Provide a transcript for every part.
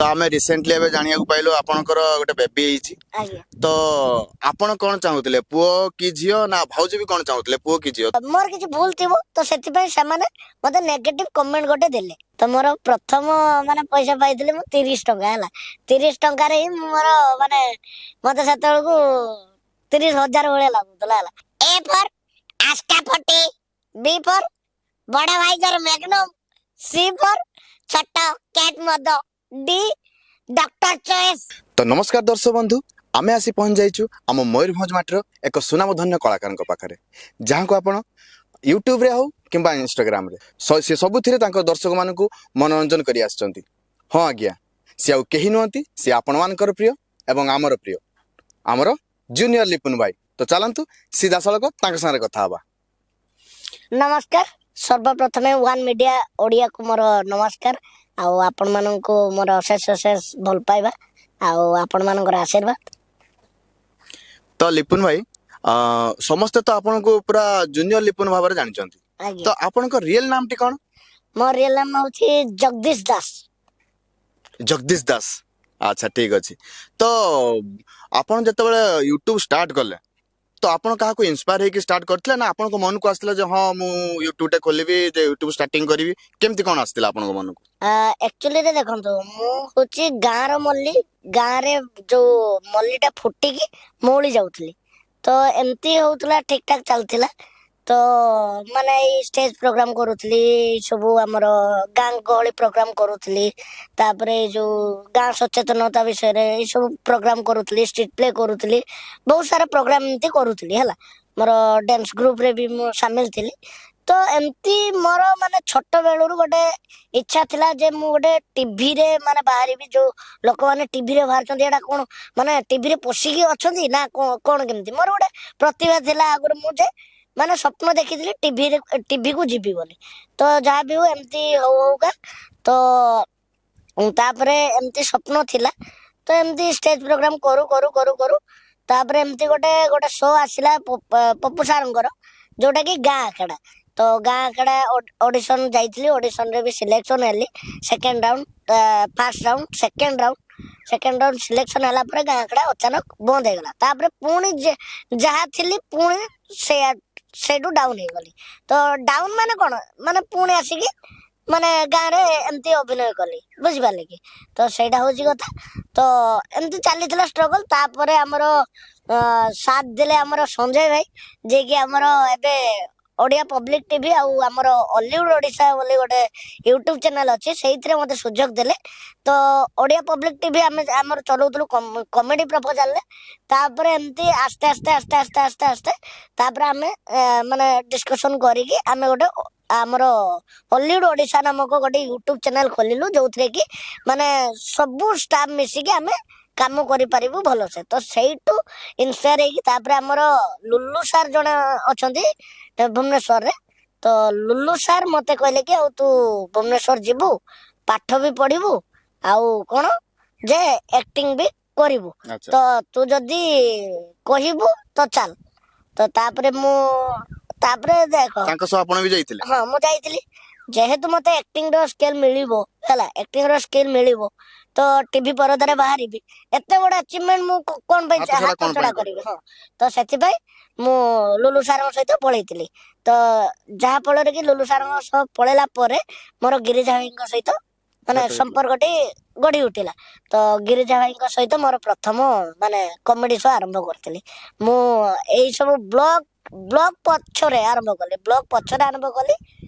ତ ଆମେ ରିସେଣ୍ଟଲି ଏବେ ଜାଣିବାକୁ ପାଇଲୁ ଆପଣଙ୍କର ଗୋଟେ ବେବି ହେଇଛି। ଆଜ୍ଞା। ତ ଆପଣ କଣ ଚାହୁଁଥିଲେ, ପୁଅ କି ଝିଅ, ନା ଭାଉଜ ବି କଣ ଚାହୁଁଥିଲେ, ପୁଅ କି ଝିଅ? ମୋର କିଛି ଭୁଲ ଥିବ, ତ ସେଥିପାଇଁ ସେମାନେ ମତେ ନେଗେଟିଭ କମେଣ୍ଟ ଗୋଟେ ଦେଲେ। ତ ମୋର ପ୍ରଥମ ମାନେ ପଇସା ପାଇଥିଲି ମୁଁ 30 ଟଙ୍କା ହେଲା। 30 ଟଙ୍କାରେ ହିଁ ମୁଁ ମୋର ମାନେ ମତେ ସେତେବେଳକୁ 30,000 ଭଳିଆ ଲାଗୁଥିଲା ହେଲା। ଏ ଫର ଆସ୍କା ଫଟି, ବି ଫର ବଡ ଭାଇଜର ମ୍ୟାଗ୍ନମ, ସି ଫର ଛୋଟ କ୍ୟାଟ ମଦ, ଡି ଡକ୍ଟର ଚଏସ୍। ତ ନମସ୍କାର ଦର୍ଶକ ବନ୍ଧୁ, ଆମେ ଆସି ପହଞ୍ଚି ଯାଇଛୁ ଆମ ମୟୂରଭଞ୍ଜ ମାଟିର ଏକ ସୁନାମଧନ୍ୟ କଳାକାରଙ୍କ ପାଖରେ, ଯାହାକୁ ଆପଣ ୟୁଟ୍ୟୁବରେ ହଉ କିମ୍ବା ଇନଷ୍ଟାଗ୍ରାମରେ ସେ ସବୁଥିରେ ତାଙ୍କ ଦର୍ଶକମାନଙ୍କୁ ମନୋରଞ୍ଜନ କରି ଆସିଛନ୍ତି। ହଁ ଆଜ୍ଞା, ସେ ଆଉ କେହି ନୁହନ୍ତି, ସେ ଆପଣମାନଙ୍କର ପ୍ରିୟ ଏବଂ ଆମର ପ୍ରିୟ, ଆମର ଜୁନିୟର ଲିପୁନ ଭାଇ। ତ ଚାଲନ୍ତୁ, ସିଧାସଳଖ ତାଙ୍କ ସାଙ୍ଗରେ କଥା ହବା। ନମସ୍କାର। ସର୍ବପ୍ରଥମେ ୱାନ୍ ମିଡିଆ ଓଡ଼ିଆକୁ ମୋର ନମସ୍କାର ଆଉ ଆପଣମାନଙ୍କୁ ମୋର ଅଶେଷ ଅଶେଷ ଭଲ ପାଇବା ଆଉ ଆପଣମାନଙ୍କର ଆଶୀର୍ବାଦ। ତ ଲିପୁନ ଭାଇ, ସମସ୍ତେ ତ ଆପଣଙ୍କୁ ପୁରା ଜୁନିୟର ଲିପୁନ ଭାବରେ ଜାଣିଛନ୍ତି। ଆଜ୍ଞା। ତ ଆପଣଙ୍କ ରିଏଲ ନାମଟି କଣ? ମୋ ରିଏଲ ନାମ ହଉଛି ଜଗଦୀଶ ଦାସ। ଜଗଦୀଶ ଦାସ, ଆଚ୍ଛା, ଠିକ ଅଛି। ତ ଆପଣ ଯେତେବେଳେ ୟୁଟ୍ୟୁବ ଷ୍ଟାର୍ଟ କଲେ, ତ ଆପଣ କାହାକୁ ଇନ୍ସପାୟାର ହେଇକି ଷ୍ଟାର୍ଟ କରିଥିଲେ, ନା ଆପଣଙ୍କ ମନକୁ ଆସିଥିଲା ଯେ ହଁ, ମୁଁ ୟୁଟ୍ୟୁବ ଟେ ଖୋଲିବି, ଯେ ୟୁଟ୍ୟୁବ ଷ୍ଟାର୍ଟିଂ କରିବି? କେମିତି କଣ ଆସିଥିଲା ଆପଣଙ୍କ ମନକୁ? ଆକ୍ଚୁଆଲିରେ ଦେଖନ୍ତୁ, ମୁଁ ହଉଛି ଗାଁର ମଲ୍ଲି। ଗାଁରେ ଯୋଉ ମଲ୍ଲିଟା ଫୁଟିକି ମଉଳି ଯାଉଥିଲି, ତ ଏମିତି ହଉଥିଲା, ଠିକ ଠାକ ଚାଲିଥିଲା। ତ ମାନେ ଏଇ ଷ୍ଟେଜ ପ୍ରୋଗ୍ରାମ କରୁଥିଲି, ଏଇ ସବୁ ଆମର ଗାଁ ଗହଳି ପ୍ରୋଗ୍ରାମ କରୁଥିଲି, ତାପରେ ଏଇ ଯୋଉ ଗାଁ ସଚେତନତା ବିଷୟରେ ଏଇ ସବୁ ପ୍ରୋଗ୍ରାମ କରୁଥିଲି, ଷ୍ଟ୍ରିଟ୍ ପ୍ଲେ କରୁଥିଲି, ବହୁତ ସାରା ପ୍ରୋଗ୍ରାମ ଏମିତି କରୁଥିଲି ହେଲା। ମୋର ଡ୍ୟାନ୍ସ ଗ୍ରୁପରେ ବି ମୁଁ ସାମିଲ ଥିଲି। ତ ଏମିତି ମୋର ମାନେ ଛୋଟ ବେଳରୁ ଗୋଟେ ଇଚ୍ଛା ଥିଲା ଯେ ମୁଁ ଗୋଟେ ଟିଭିରେ ମାନେ ବାହାରିବି। ଯୋଉ ଲୋକମାନେ ଟିଭିରେ ବାହାରୁଛନ୍ତି, ଏଇଟା କଣ, ମାନେ ଟିଭିରେ ପଶିକି ଅଛନ୍ତି ନା କଣ କେମିତି? ମୋର ଗୋଟେ ପ୍ରତିଭା ଥିଲା ଆଗରୁ, ମୁଁ ଯେ ମାନେ ସ୍ୱପ୍ନ ଦେଖିଥିଲି ଟିଭିରେ, ଟିଭିକୁ ଯିବି ବୋଲି। ତ ଯାହା ବି ହଉ, ଏମିତି ହଉ ହଉକା ତ ତାପରେ ଏମିତି ସ୍ୱପ୍ନ ଥିଲା। ତ ଏମିତି ଷ୍ଟେଜ ପ୍ରୋଗ୍ରାମ କରୁ କରୁ କରୁ କରୁ ତାପରେ ଏମିତି ଗୋଟେ ଗୋଟେ ଶୋ ଆସିଲା ପପୁ ସାରଙ୍କର, ଯୋଉଟା କି ଗାଁ ଆଖଡ଼ା। ତ ଗାଁ ଆଖଡ଼ା ଅଡିସନ ଯାଇଥିଲି, ଅଡିସନରେ ବି ସିଲେକ୍ସନ ହେଲି। Second round, first round, second round, second round selection ହେଲା ପରେ ଗାଁ ଆଖଡ଼ା ଅଚାନକ ବନ୍ଦ ହେଇଗଲା। ତାପରେ ପୁଣି ଯାହା ଥିଲି ପୁଣି ସେୟା, ସେଇଠୁ ଡାଉନ ହେଇଗଲି। ତ ଡାଉନ ମାନେ କଣ, ମାନେ ପୁଣି ଆସିକି ମାନେ ଗାଁରେ ଏମିତି ଅଭିନୟ କଲି, ବୁଝିପାରିଲେ କି? ତ ସେଇଟା ହଉଛି କଥା। ତ ଏମିତି ଚାଲିଥିଲା ଷ୍ଟ୍ରଗଲ। ତାପରେ ଆମର ସାଥ ଦେଲେ ଆମର ସଞ୍ଜୟ ଭାଇ, ଯିଏକି ଆମର ଏବେ ଓଡ଼ିଆ ପବ୍ଲିକ ଟିଭି ଆଉ ଆମର ଅଲିଉଡ ଓଡ଼ିଶା ବୋଲି ଗୋଟେ ୟୁଟ୍ୟୁବ ଚ୍ୟାନେଲ ଅଛି, ସେଇଥିରେ ମତେ ସୁଯୋଗ ଦେଲେ। ତ ଓଡ଼ିଆ ପବ୍ଲିକ ଟିଭି ଆମେ ଆମର ଚଲଉଥିଲୁ କମେଡି ପ୍ରପୋଜାଲରେ। ତାପରେ ଏମିତି ଆସ୍ତେ ଆସ୍ତେ ଆସ୍ତେ ଆସ୍ତେ ଆସ୍ତେ ଆସ୍ତେ ତାପରେ ଆମେ ମାନେ ଡିସ୍କସନ କରିକି ଆମେ ଗୋଟେ ଆମର ଅଲିଉଡ ଓଡ଼ିଶା ନାମକ ଗୋଟେ ୟୁଟ୍ୟୁବ ଚ୍ୟାନେଲ ଖୋଲିଲୁ, ଯୋଉଥିରେ କି ମାନେ ସବୁ ଷ୍ଟାଫ ମିଶିକି ଆମେ କାମ କରିପାରିବୁ ଭଲସେ। ତ ସେଇଠୁ ଇନ୍ସପାୟାର ହେଇକି ତାପରେ ଆମର ଲୁଲୁ ସାର୍ ଜଣେ ଅଛନ୍ତି ଭୁବନେଶ୍ୱରରେ। ତ ଲୁଲୁ ସାର୍ ମତେ କହିଲେ କି ଆଉ ତୁ ଭୁବନେଶ୍ୱର ଯିବୁ, ପାଠ ବି ପଢିବୁ ଆଉ କଣ ଯେ ଆକ୍ଟିଂ ବି କରିବୁ। ତ ତୁ ଯଦି କହିବୁ ତ ଚାଲ। ତ ତାପରେ ମୁଁ ତାପରେ ଦେଖ ତାଙ୍କ ସହ ଆପଣ ବି ଯାଇଥିଲେ? ହଁ, ମୁଁ ଯାଇଥିଲି। ଯେହେତୁ ମତେ ଆକ୍ଟିଂ ର ସ୍କିଲ୍ ମିଳିବ ହେଲା, ଆକ୍ଟିଂ ର ସ୍କିଲ୍ ମିଳିବ ତ ଟିଭି ପରଦାରେ ବାହାରିବି। ଏତେ ବଡ ଆଚିଭମେଣ୍ଟ ମୁଁ କଣ ପାଇଁ ହାତ ଛଡା ହାତ କଣ ଛଡା ପାଇଁ କରିବି? ହଁ, ତ ସେଥିପାଇଁ ମୁଁ ଲୁଲୁ ସାରଙ୍କ ସହିତ ପଳେଇଥିଲି। ତ ଯାହା ଫଳରେ କି ଲୁଲୁ ସାରଙ୍କ ସହ ପଳେଇଲା ପରେ ମୋର ଗିରିଜା ଭାଇଙ୍କ ସହିତ ମାନେ ଭେଟ ହେଇଥିଲା। ସମ୍ପର୍କଟି ଗଢି ଉଠିଲା। ତ ଗିରିଜା ଭାଇଙ୍କ ସହିତ ମୋର ପ୍ରଥମ ମାନେ କମେଡି ଶୋ ଆରମ୍ଭ କରିଥିଲି ମୁଁ। ଏଇ ସବୁ ବ୍ଲଗ ବ୍ଲଗ ପଛରେ ଆରମ୍ଭ କଲି, ବ୍ଲଗ ପଛରେ ଆରମ୍ଭ କଲି।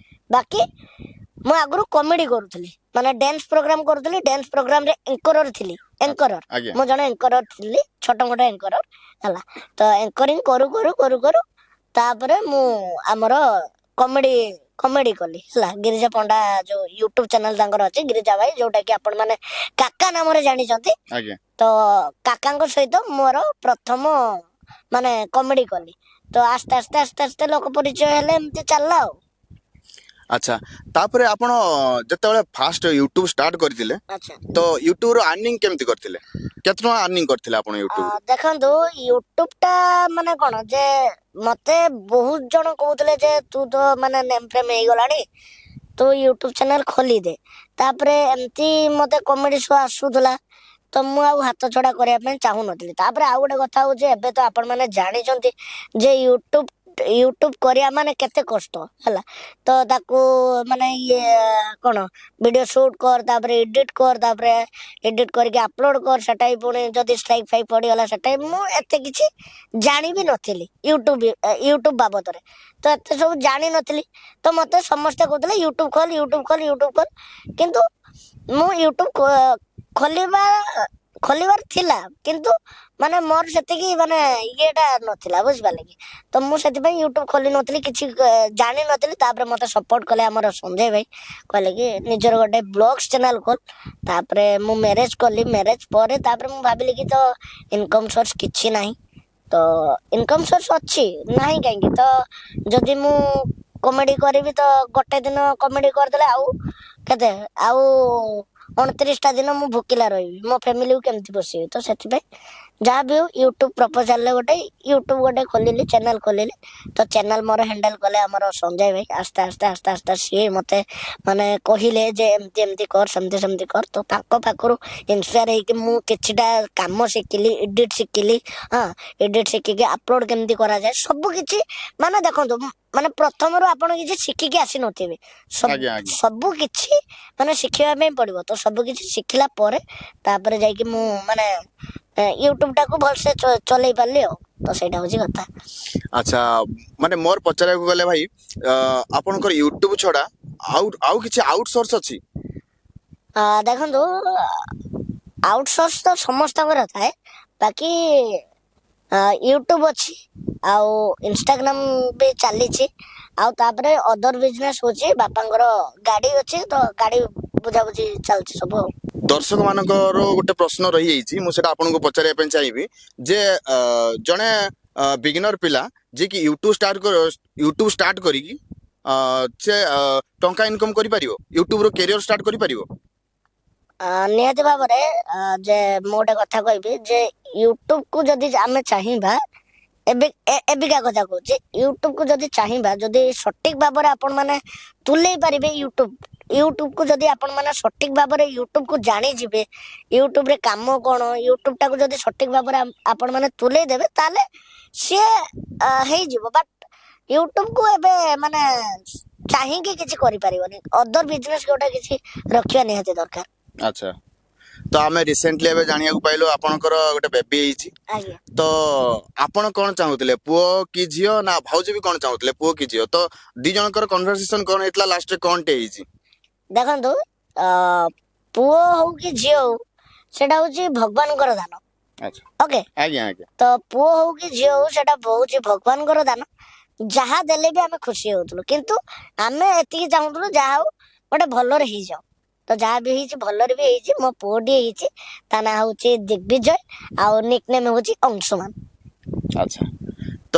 ବାକି ମୁଁ ଆଗରୁ କମେଡି କରୁଥିଲି, ମାନେ ଡ୍ୟାନ୍ସ ପ୍ରୋଗ୍ରାମ କରୁଥିଲି, ଡ୍ୟାନ୍ସ ପ୍ରୋଗ୍ରାମରେ ଏଙ୍କରର ଥିଲି, ଏଙ୍କରର। ମୁଁ ଜଣେ ଏଙ୍କରର ଥିଲି, ଛୋଟ ମୋଟ ଏଙ୍କରର ହେଲା। ତ ଏଙ୍କରିଂ କରୁ କରୁ କରୁ କରୁ ତାପରେ ମୁଁ ଆମର କମେଡି କମେଡି କଲି ହେଲା। ଗିରିଜା ପଣ୍ଡା ଯୋଉ ୟୁଟ୍ୟୁବ ଚ୍ୟାନେଲ ତାଙ୍କର ଅଛି, ଗିରିଜା ଭାଇ, ଯୋଉଟା କି ଆପଣ ମାନେ କାକା ନାମରେ ଜାଣିଛନ୍ତି। ତ କାକାଙ୍କ ସହିତ ମୋର ପ୍ରଥମ ମାନେ କମେଡି କଲି। ତ ଆସ୍ତେ ଆସ୍ତେ ଆସ୍ତେ ଆସ୍ତେ ଲୋକ ପରିଚୟ ହେଲେ, ଏମିତି ଚାଲିଲା ଆଉ। ଆଚ୍ଛା, ତାପରେ ଆପଣ ଯେତେବେଳେ ଫାଷ୍ଟ ୟୁଟ୍ୟୁବ ଷ୍ଟାର୍ଟ କରିଥିଲେ, ତ ୟୁଟ୍ୟୁବ ର ଆର୍ନିଂ କେମିତି କରିଥିଲେ? କେତେ ଟଙ୍କା ଆର୍ନିଂ କରିଥିଲେ ଆପଣ ୟୁଟ୍ୟୁବ? ଦେଖନ୍ତୁ, ୟୁଟ୍ୟୁବ ଟା ମାନେ କଣ ଯେ ମତେ ବହୁତ ଜଣ କହୁଥିଲେ ଯେ ତୁ ତ ମାନେ ନେମ୍ ଫେମ୍ ହେଇଗଲାଣି, ତୁ ୟୁଟ୍ୟୁବ ଚ୍ୟାନେଲ ଖୋଲିଦେ। ତାପରେ ଏମିତି ମତେ କମେଡି ଶୋ ଆସୁଥିଲା, ତ ମୁଁ ଆଉ ହାତ ଛଡା କରିବା ପାଇଁ ଚାହୁଁନଥିଲି। ତାପରେ ଆଉ ଗୋଟେ କଥା ହଉଛି, ଏବେ ତ ଆପଣମାନେ ଜାଣିଛନ୍ତି ଯେ ୟୁଟ୍ୟୁବ ୟୁଟ୍ୟୁବ କରିବା ମାନେ କେତେ କଷ୍ଟ ହେଲା। ତ ତାକୁ ମାନେ ଇଏ କଣ, ଭିଡିଓ ସୁଟ୍ କର, ତାପରେ ଏଡିଟ କର, ତାପରେ ଏଡିଟ କରିକି ଅପଲୋଡ କର, ସେଟା ବି ପୁଣି ଯଦି ଷ୍ଟ୍ରାଇକ୍ ଫାଇକ୍ ପଡିଗଲା ସେଟା ବି। ମୁଁ ଏତେ କିଛି ଜାଣି ବି ନଥିଲି ୟୁଟ୍ୟୁବ ୟୁଟ୍ୟୁବ ବାବଦରେ, ତ ଏତେ ସବୁ ଜାଣିନଥିଲି। ତ ମତେ ସମସ୍ତେ କହୁଥିଲେ, "ୟୁଟ୍ୟୁବ ଖୋଲ, ୟୁଟ୍ୟୁବ ଖୋଲ, ୟୁଟ୍ୟୁବ ଖୋଲ।" କିନ୍ତୁ ମୁଁ ୟୁଟ୍ୟୁବ ଖୋଲିବାର ଥିଲା, କିନ୍ତୁ ମାନେ ମୋର ସେତିକି ମାନେ ଇଏଟା ନଥିଲା, ବୁଝିପାରିଲେ କି? ତ ମୁଁ ସେଥିପାଇଁ ୟୁଟ୍ୟୁବ ଖୋଲି ନଥିଲି, କିଛି ଜାଣିନଥିଲି। ତାପରେ ମତେ ସପୋର୍ଟ କଲେ ଆମର ସଞ୍ଜୟ ଭାଇ, କହିଲେ କି ନିଜର ଗୋଟେ ବ୍ଲଗ୍ସ ଚ୍ୟାନେଲ ଖୋଲ। ତାପରେ ମୁଁ ମ୍ୟାରେଜ କଲି। ମ୍ୟାରେଜ ପରେ ତାପରେ ମୁଁ ଭାବିଲି କି ତ ଇନକମ୍ ସୋର୍ସ କିଛି ନାହିଁ। ତ ଇନକମ୍ ସୋର୍ସ ଅଛି, ନାହିଁ କାହିଁକି? ତ ଯଦି ମୁଁ କମେଡି କରିବି, ତ ଗୋଟେ ଦିନ କମେଡି କରିଦେଲେ ଆଉ କେତେ, ଆଉ 29ଟା ଦିନ ମୁଁ ଭୋକିଲା ରହିବି, ମୋ ଫ୍ୟାମିଲିକୁ କେମିତି ପୋଷିବି? ତ ସେଥିପାଇଁ ଯାହା ବି ହଉ, ୟୁଟ୍ୟୁବ ପ୍ରପୋଜାଲରେ ଗୋଟେ ୟୁଟ୍ୟୁବ ଗୋଟେ ଖୋଲିଲି, ଚ୍ୟାନେଲ ଖୋଲିଲି। ତ ଚ୍ୟାନେଲ ମୋର ହ୍ୟାଣ୍ଡେଲ କଲେ ଆମର ସଞ୍ଜୟ ଭାଇ। ଆସ୍ତେ ଆସ୍ତେ ଆସ୍ତେ ଆସ୍ତେ ସିଏ ମତେ ମାନେ କହିଲେ ଯେ ଏମିତି ଏମିତି କର, ସେମିତି ସେମିତି କର। ତ ତାଙ୍କ ପାଖରୁ ଇନ୍ସପାୟାର ହେଇକି ମୁଁ କିଛିଟା କାମ ଶିଖିଲି, ଏଡିଟ ଶିଖିଲି। ହଁ, ଏଡିଟ ଶିଖିକି ଅପଲୋଡ କେମିତି କରାଯାଏ, ସବୁ କିଛି। ମାନେ ଦେଖନ୍ତୁ, ମାନେ ପ୍ରଥମରୁ ଆପଣ କିଛି ଶିଖିକି ଆସିନଥିବେ। ଆଜ୍ଞା ଆଜ୍ଞା ସବୁ କିଛି ମାନେ ଶିଖିବା ପାଇଁ ପଡିବ। ତ ସବୁ କିଛି ଶିଖିଲା ପରେ ତାପରେ ଯାଇକି ମୁଁ ମାନେ ୟୁଟ୍ୟୁବ ଟାକୁ ଭଲସେ ଚଲେଇ ପାରିଲି ଆଉ। ତ ସେଇଟା ହଉଛି କଥା। ଆଚ୍ଛା, ମାନେ ମୋର ପଚାରିବାକୁ ଗଲେ ଭାଇ, ଆପଣଙ୍କର ୟୁଟ୍ୟୁବ ଛଡା ଆଉ ଆଉ କିଛି ଆଉଟ ସୋର୍ସ ଅଛି? ଦେଖନ୍ତୁ, ଆଉଟସୋର୍ସ ତ ସମସ୍ତଙ୍କର ଥାଏ। ବାକି ୟୁଟ୍ୟୁବ ଅଛି, ଆଉ ଇନଷ୍ଟାଗ୍ରାମ ବି ଚାଲିଛି, ଆଉ ତାପରେ ଅଦର ବିଜନେସ ହଉଛି ବାପାଙ୍କର ଗାଡି ଅଛି, ତ ଗାଡି ବୁଝାବୁଝି ଚାଲିଛି ସବୁ ଆଉ। ଦର୍ଶକ ମାନଙ୍କର ଗୋଟେ ପ୍ରଶ୍ନ ରହିଯାଇଛି, ମୁଁ ସେଟା ଆପଣଙ୍କୁ ପଚାରିବା ପାଇଁ ଚାହିଁବି ଯେ ଜଣେ ବିଗିନର ପିଲା ଯିଏକି ୟୁଟ୍ୟୁବ ଷ୍ଟାର୍ଟ କରିକି ସେ ଟଙ୍କା ଇନକମ କରିପାରିବ, ୟୁଟ୍ୟୁବର କ୍ୟାରିୟର ଷ୍ଟାର୍ଟ କରିପାରିବ? ନିହାତି ଭାବରେ ଯେ ମୁଁ ଗୋଟେ କଥା କହିବି ଯେ ୟୁଟ୍ୟୁବ କୁ ଯଦି ଆମେ ଚାହିଁବା, ଏବେ ଏବିକା କଥା କହୁଛି, ୟୁଟ୍ୟୁବ କୁ ଯଦି ଚାହିଁବା, ଯଦି ସଠିକ ଭାବରେ ଆପଣ ମାନେ ତୁଲେଇ ପାରିବେ, ୟୁଟ୍ୟୁବ ୟୁଟ୍ୟୁବ କୁ ଯଦି ଆପଣ ମାନେ ସଠିକ ଭାବରେ ୟୁଟ୍ୟୁବ କୁ ଜାଣିଯିବେ, ୟୁଟ୍ୟୁବ ରେ କାମ କଣ, ୟୁଟ୍ୟୁବ ଟାକୁ ଯଦି ସଠିକ ଭାବରେ ଆପଣ ମାନେ ତୁଲେଇ ଦେବେ, ତାହେଲେ ସିଏ ହେଇଯିବ। ବଟ୍ ୟୁଟ୍ୟୁବ କୁ ଏବେ ମାନେ ଚାହିଁକି କିଛି କରିପାରିବନି, ଅଦର ବିଜନେସ ଗୋଟେ କିଛି ରଖିବା ନିହାତି ଦରକାର। ଆଚ୍ଛା, ତ ଆମେ ରିସେଣ୍ଟଲି ଏବେ ଜାଣିବାକୁ ପାଇଲୁ ଆପଣଙ୍କର ଗୋଟେ ବେବି ହେଇଛି। ଆଜ୍ଞା। ତ ଆପଣ କଣ ଚାହୁଁଥିଲେ, ପୁଅ କି ଝିଅ, ନା ଭାଉଜ ବି କଣ ଚାହୁଁଥିଲେ, ପୁଅ କି ଝିଅ? ତ ଦି ଜଣଙ୍କର କନଭରସେସନ କଣ ହେଇଥିଲା, ଲାଷ୍ଟରେ କଣଟେ ହେଇଛି? ଦେଖନ୍ତୁ, ପୁଅ ହଉ କି ଝିଅ ହଉ, ସେଟା ହଉଛି ଭଗବାନଙ୍କର ଦାନ। ଓକେ। ଆଜ୍ଞା ଆଜ୍ଞା ତ ପୁଅ ହଉ କି ଝିଅ ହଉ, ସେଟା ହଉଛି ଭଗବାନଙ୍କର ଦାନ। ଯାହା ଦେଲେ ବି ଆମେ ଖୁସି ହଉଥିଲୁ, କିନ୍ତୁ ଆମେ ଏତିକି ଚାହୁଁଥିଲୁ, ଯାହା ହଉ ଗୋଟେ ଭଲରେ ହେଇଯାଉ। ତ ଯାହା ବି ହେଇଛି ଭଲରେ ବି ହେଇଛି। ମୋ ପୁଅଟିଏ ହେଇଛି, ତା ନାଁ ହଉଛି ଦିଗ୍ବିଜୟ ଆଉ ନିକ୍ ନେମ୍ ହଉଛି ଅଂଶୁମାନ। ଆଚ୍ଛା, ତ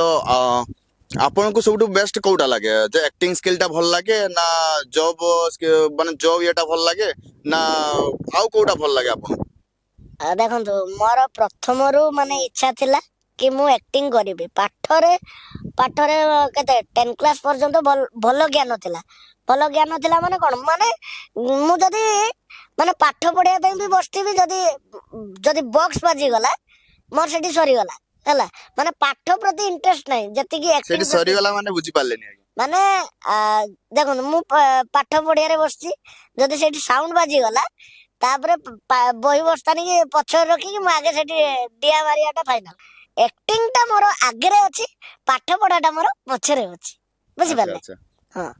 ଆପଣଙ୍କୁ ସବୁଠୁ ବେଷ୍ଟ କୋଉଟା ଲାଗେ, ଯେ ଆକ୍ଟିଂ ସ୍କିଲ୍ ଟା ଭଲ ଲାଗେ ନା ଜବ, ମାନେ ଜବ ଇଏଟା ଭଲ ଲାଗେ, ନା ଆଉ କୋଉଟା ଭଲ ଲାଗେ ଆପଣଙ୍କୁ? ଦେଖନ୍ତୁ, ମୋର ପ୍ରଥମରୁ ମାନେ ଇଚ୍ଛା ଥିଲା କି ମୁଁ ଆକ୍ଟିଂ କରିବି। ପାଠରେ ପାଠରେ କେତେ 10 କ୍ଲାସ ପର୍ଯ୍ୟନ୍ତ ଭଲ ଭଲ ଜ୍ଞାନ ଥିଲା। ଭଲ ଜ୍ଞାନ ଥିଲା ମାନେ କଣ, ମାନେ ମୁଁ ଯଦି ମାନେ ପାଠ ପଢିବା ପାଇଁ ବି ବସିଥିବି, ଯଦି ଯଦି ବକ୍ସ ବାଜିଗଲା, ମୋର ସେଠି ସରିଗଲା ହେଲା। ମାନେ ପାଠ ପ୍ରତି ଇଣ୍ଟରେଷ୍ଟ ନାହିଁ ଯେତିକି ଆକ୍ଟିଂ ସେଠି ପ୍ରତି। ସରିଗଲା ମାନେ ବୁଝିପାରିଲେନି ଆଜ୍ଞା। ମାନେ ଦେଖନ୍ତୁ, ମୁଁ ପାଠ ପଢିବାରେ ବସିଛି, ଯଦି ସେଇଠି ସାଉଣ୍ଡ ବାଜିଗଲା, ତାପରେ ବହି ବସ୍ତାନିକି ପଛରେ ରଖିକି ମୁଁ ଆଗେ ସେଠି ଡିଆ ମାରିବାଟା ଫାଇନାଲ। ଆକ୍ଟିଂ ଟା ମୋର ଆଗରେ ଅଛି, ପାଠ ପଢାଟା ମୋର ପଛରେ ଅଛି। ବୁଝିପାରିଲେ? ଆଚ୍ଛା। ହଁ।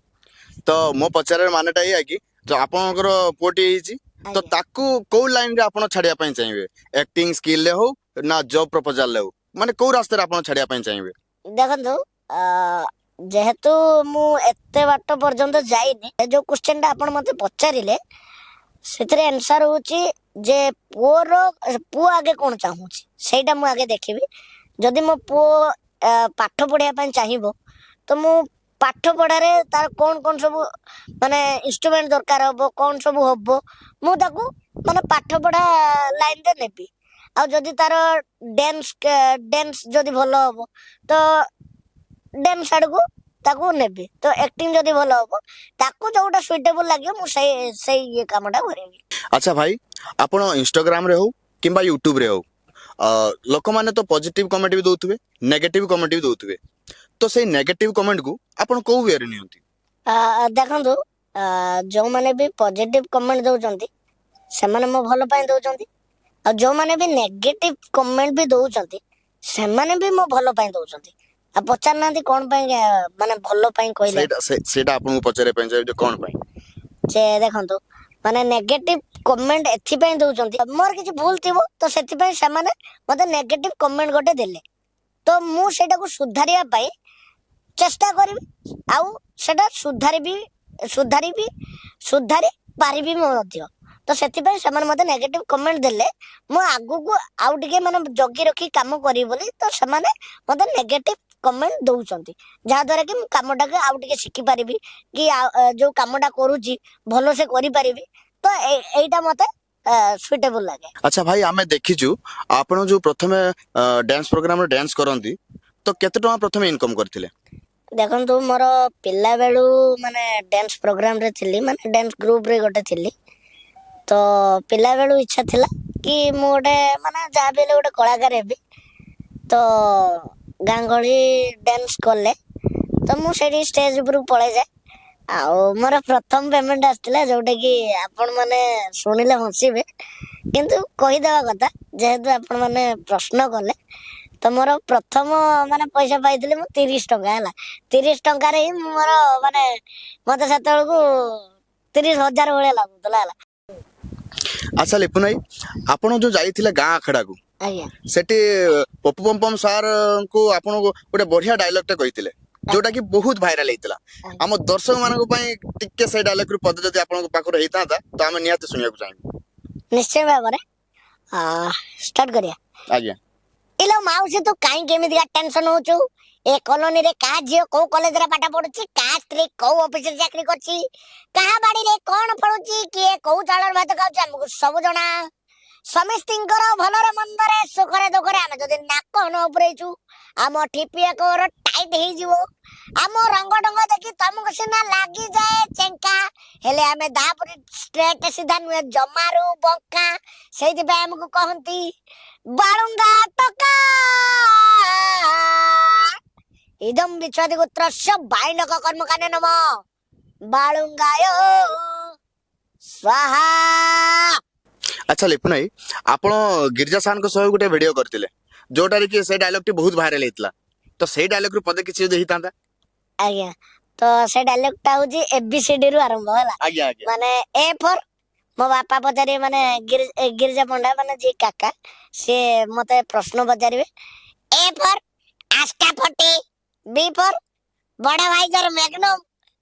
ତ ମୋ ପଚାରିବାର ମାନେଟା ଏଇଆ କି ତ ଆପଣଙ୍କର ପୁଅଟି ହେଇଛି, ତ ତାକୁ କୋଉ ଲାଇନ ରେ ଆପଣ ଛାଡିବା ପାଇଁ ଚାହିଁବେ, ଆକ୍ଟିଂ ସ୍କିଲ ରେ ହଉ ନା ଜବ ପ୍ରପୋଜାଲ ରେ ହଉ, ମାନେ କୋଉ ରାସ୍ତାରେ ଆପଣ ଛାଡିବା ପାଇଁ ଚାହିଁବେ? ଦେଖନ୍ତୁ, ଯେହେତୁ ମୁଁ ଏତେ ବାଟ ପର୍ଯ୍ୟନ୍ତ ଯାଇନି, ଏ ଯୋଉ କ୍ୱେଶ୍ଚନ ଟା ଆପଣ ମତେ ପଚାରିଲେ, ସେଥିରେ ଆନ୍ସର ହଉଛି ଯେ ପୁଅ ଆଗେ କଣ ଚାହୁଁଛି, ସେଇଟା ମୁଁ ଆଗେ ଦେଖିବି। ଯଦି ମୋ ପୁଅ ପାଠ ପଢିବା ପାଇଁ ଚାହିଁବ, ତ ମୁଁ ପାଠ ପଢାରେ ତାର କଣ କଣ ସବୁ ମାନେ ଇନଷ୍ଟ୍ରୁମେଣ୍ଟ ଦରକାର ହବ, କଣ ସବୁ ହବ, ମୁଁ ତାକୁ ମାନେ ପାଠ ପଢା ଲାଇନରେ ନେବି। ଆଉ ଯଦି ତାର ଡ୍ୟାନ୍ସ ଡ୍ୟାନ୍ସ ଯଦି ଭଲ ହବ, ତ ଡ୍ୟାନ୍ସ ଆଡକୁ ତାକୁ ନେବି। ତ ଆକ୍ଟିଂ ଯଦି ଭଲ ହବ, ତାକୁ ଯୋଉଟା ସୁଇଟେବୁଲ ଲାଗିବ, ମୁଁ ସେଇ ସେଇ ଇଏ କାମଟା କରିବି। ଆଚ୍ଛା ଭାଇ, ଆପଣ ଇନଷ୍ଟାଗ୍ରାମରେ ହଉ କିମ୍ବା ୟୁଟ୍ୟୁବରେ ହଉ, ଲୋକମାନେ ତ ପଜିଟିଭ କମେଣ୍ଟ ବି ଦଉଥିବେ, ନେଗେଟିଭ କମେଣ୍ଟ ବି ଦଉଥିବେ। ତ ସେଇ ନେଗେଟିଭ କମେଣ୍ଟକୁ ଆପଣ କୋଉ ୱେରେ ନିଅନ୍ତି? ଦେଖନ୍ତୁ, ଯୋଉମାନେ ବି ପଜିଟିଭ କମେଣ୍ଟ ଦଉଛନ୍ତି, ସେମାନେ ମୋ ଭଲ ପାଇଁ ଦଉଛନ୍ତି। ଆଉ ଯୋଉମାନେ ବି ନେଗେଟିଭ କମେଣ୍ଟ ବି ଦଉଛନ୍ତି, ସେମାନେ ବି ମୋ ଭଲ ପାଇଁ ଦଉଛନ୍ତି। ଆଉ ପଚାରୁନାହାନ୍ତି କଣ ପାଇଁ, ମାନେ ଭଲ ପାଇଁ କହିଲେ। ସେଇଟା ଆପଣଙ୍କୁ ପଚାରିବା ପାଇଁ ଚାହିଁବି ଯେ କଣ ପାଇଁ? ଯେ ଦେଖନ୍ତୁ, ମାନେ ନେଗେଟିଭ କମେଣ୍ଟ ଏଥିପାଇଁ ଦଉଛନ୍ତି, ମୋର କିଛି ଭୁଲ ଥିବ, ତ ସେଥିପାଇଁ ସେମାନେ ମତେ ନେଗେଟିଭ କମେଣ୍ଟ ଗୋଟେ ଦେଲେ। ତ ମୁଁ ସେଇଟାକୁ ସୁଧାରିବା ପାଇଁ ଚେଷ୍ଟା କରିବି ଆଉ ସେଟା ସୁଧାରିବି ସୁଧାରିବି ସୁଧାରି ପାରିବି ମଧ୍ୟ। ତ ସେଥିପାଇଁ ସେମାନେ ମତେ ନେଗେଟିଭ କମେଣ୍ଟ ଦେଲେ, ମୁଁ ଆଗକୁ ଆଉ ଟିକେ ମାନେ ଜଗି ରଖି କାମ କରିବି ବୋଲି ତ ସେମାନେ ମତେ ନେଗେଟିଭ କମେଣ୍ଟ ଦଉଛନ୍ତି, ଯାହାଦ୍ୱାରା କି ମୁଁ କାମଟାକୁ ଆଉ ଟିକେ ଶିଖିପାରିବି କି ଯୋଉ କାମଟା କରୁଛି ଭଲସେ କରିପାରିବି। ତ ଏଇଟା ମତେ ସୁଇଟେବୁଲ ଲାଗେ। ଆଚ୍ଛା ଭାଇ, ଆମେ ଦେଖିଛୁ ଆପଣ ଯୋଉ ପ୍ରଥମେ ଡ୍ୟାନ୍ସ ପ୍ରୋଗ୍ରାମରେ ଡ୍ୟାନ୍ସ କରନ୍ତି, ତ କେତେ ଟଙ୍କା ପ୍ରଥମେ ଇନକମ କରିଥିଲେ? ଦେଖନ୍ତୁ, ମୋର ପିଲାବେଳୁ ମାନେ ଡ୍ୟାନ୍ସ ପ୍ରୋଗ୍ରାମରେ ଥିଲି, ମାନେ ଡ୍ୟାନ୍ସ ଗ୍ରୁପରେ ଗୋଟେ ଥିଲି। ତ ପିଲାବେଳୁ ଇଚ୍ଛା ଥିଲା କି ମୁଁ ଗୋଟେ ମାନେ ଯାହା ବି ହେଲେ ଗୋଟେ କଳାକାର ହେବି। ତ ଗାଁ ଗହଳି ଡ୍ୟାନ୍ସ କଲେ ତ ମୁଁ ସେଇଠି ଷ୍ଟେଜ ଉପରକୁ ପଳେଇଯାଏ। ଆଉ ମୋର ପ୍ରଥମ ପେମେଣ୍ଟ ଆସିଥିଲା, ଯୋଉଟା କି ଆପଣ ମାନେ ଶୁଣିଲେ ହସିବେ, କିନ୍ତୁ କହିଦେବା କଥା ଯେହେତୁ ଆପଣ ମାନେ ପ୍ରଶ୍ନ କଲେ। ତ ମୋର ପ୍ରଥମ ମାନେ ପଇସା ପାଇଥିଲି ମୁଁ 30 ଟଙ୍କା ହେଲା। 30 ଟଙ୍କାରେ ହିଁ ମୁଁ ମୋର ମାନେ ମତେ ସେତେବେଳକୁ 30,000 ଭଳିଆ ଲାଗୁଥିଲା ହେଲା। ଆଚ୍ଛା ଲିପୁନ ଭାଇ, ଆପଣ ଯୋଉ ଯାଇଥିଲେ ଗାଁ ଆଖଡାକୁ, ସେଠି ପପୁ ପମ୍ପମ ସାର୍ ଙ୍କୁ ଆପଣ ଗୋଟେ ବଢିଆ ଡାଇଲଗ ଟେ କହିଥିଲେ, ଯୋଉଟା କି ବହୁତ ଭାଇରାଲ ହେଇଥିଲା। ଆମ ଦର୍ଶକ ମାନଙ୍କ ପାଇଁ ଟିକେ ସେଇ ଡାଇଲଗ ରୁ ପଦ ଯଦି ଆପଣଙ୍କ ପାଖରୁ ହେଇଥାନ୍ତା, ତ ଆମେ ନିହାତି ଶୁଣିବାକୁ ଚାହିଁବୁ। ନିଶ୍ଚୟ ଭାବରେ, ଷ୍ଟାର୍ଟ କରିବା। ଆଜ୍ଞା। ଇଲୋ ମାଉସୀ, ତୁ କାହିଁକି ଏମିତିକା ଟେନସନ ହଉଛୁ? ଏ କଲୋନୀରେ କାହା ଝିଅ କୋଉ କଲେଜରେ ପାଠ ପଢୁଛି, କାହା ସ୍ତ୍ରୀ କୋଉ ଅଫିସରେ ଚାକିରି କରୁଛି, କାହା ବାଡିରେ କଣ ଫଳୁଛି, କିଏ କୋଉ ଚାଉଳର ଭାତ ଖାଉଛି, ଆମକୁ ସବୁ ଜଣା। ସମସ୍ତିଙ୍କର ଭଲରେ ମନ୍ଦରେ, ସୁଖରେ ଦୁଃଖରେ ଆମେ ଯଦି ନାକ ନ ପୁରେଇଛୁ, ଆମ ଠିପିଆ କର ଟାଇଟ୍ ହେଇଯିବ। ଆମ ରଙ୍ଗ ଢଙ୍ଗ ଦେଖି ତମକୁ ସିନା ଲାଗିଯାଏ ଚେଙ୍କା, ହେଲେ ଆମେ ଦାପୁରି ଷ୍ଟ୍ରେଟ୍ ସିଧା ନୁହେଁ, ଜମାରୁ ବଙ୍କା। ସେଇଥିପାଇଁ ଆମକୁ କହନ୍ତି ବାଳୁଙ୍ଗା ଟୋକା। ଇଦಂ ବିଛୁଆତି ଗୋତ୍ରସ୍ୟ ବାଇଣ୍ଡକ କର୍ମକାଣ୍ଡ ନମ ବାଳୁଙ୍ଗାୟ ସ୍ୱାହା। ଆଚ୍ଛା ଲିପୁନ ଭାଇ, ଆପଣ ଗିରିଜା ସାର୍ଙ୍କ ସହ ଗୋଟେ ଭିଡିଓ କରିଥିଲେ, ଯୋଉଟାରେ କି ସେ ଡାଇଲଗ ଟି ବହୁତ ଭାଇରାଲ ହେଇଥିଲା। ତ ସେଇ ଡାଇଲଗ ରୁ ପଦେ କିଛି ଯଦି ହେଇଥାନ୍ତା? ଆଜ୍ଞା, ତ ସେ ଡାଇଲଗ ଟା ହଉଛି ଏବିସିଡି ରୁ ଆରମ୍ଭ ହେଲା। ଆଜ୍ଞା ଆଜ୍ଞା ମାନେ ଏ ଫର, ମୋ ବାପା ପଚାରିବେ, ମାନେ ଗିରିଜା ପଣ୍ଡା, ମାନେ ଯିଏ କାକା, ସିଏ ମତେ ପ୍ରଶ୍ନ ପଚାରିବେ, ଏ ଫର ଆସ୍କା ଫଟି, ବି ଫର ବଡ ଭାଇଜର ମ୍ୟାଗ୍ନମ,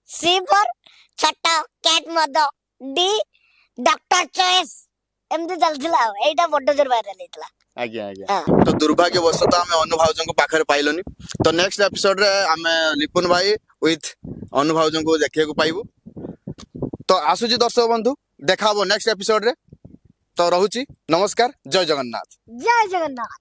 ସି ଫର ଛୋଟ କ୍ୟାଟ ମଦ, ଡି ଡକ୍ଟର ଚଏସ୍। ଏମିତି ଚାଲିଥିଲା ଆଉ ଏଇଟା ବଡ ଜୋର ଭାଇରାଲ ହେଇଥିଲା। ଆଜ୍ଞା ଆଜ୍ଞା ହଁ। ତ ଦୁର୍ଭାଗ୍ୟବଶତଃ ଆମେ ଅନୁ ଭାଉଜଙ୍କ ପାଖରେ ପାଇଲୁନି। ତ ନେକ୍ସଟ ଏପିସୋଡ ରେ ଆମେ ଲିପୁନ ଭାଇ ୱିଥ ଅନୁ ଭାଉଜଙ୍କୁ ଦେଖିବାକୁ ପାଇବୁ। ତ ଆସୁଛି ଦର୍ଶକ ବନ୍ଧୁ, ଦେଖା ହବ ନେକ୍ସଟ ଏପିସୋଡ ରେ। ତ ରହୁଛି, ନମସ୍କାର, ଜୟ ଜଗନ୍ନାଥ। ଜୟ ଜଗନ୍ନାଥ।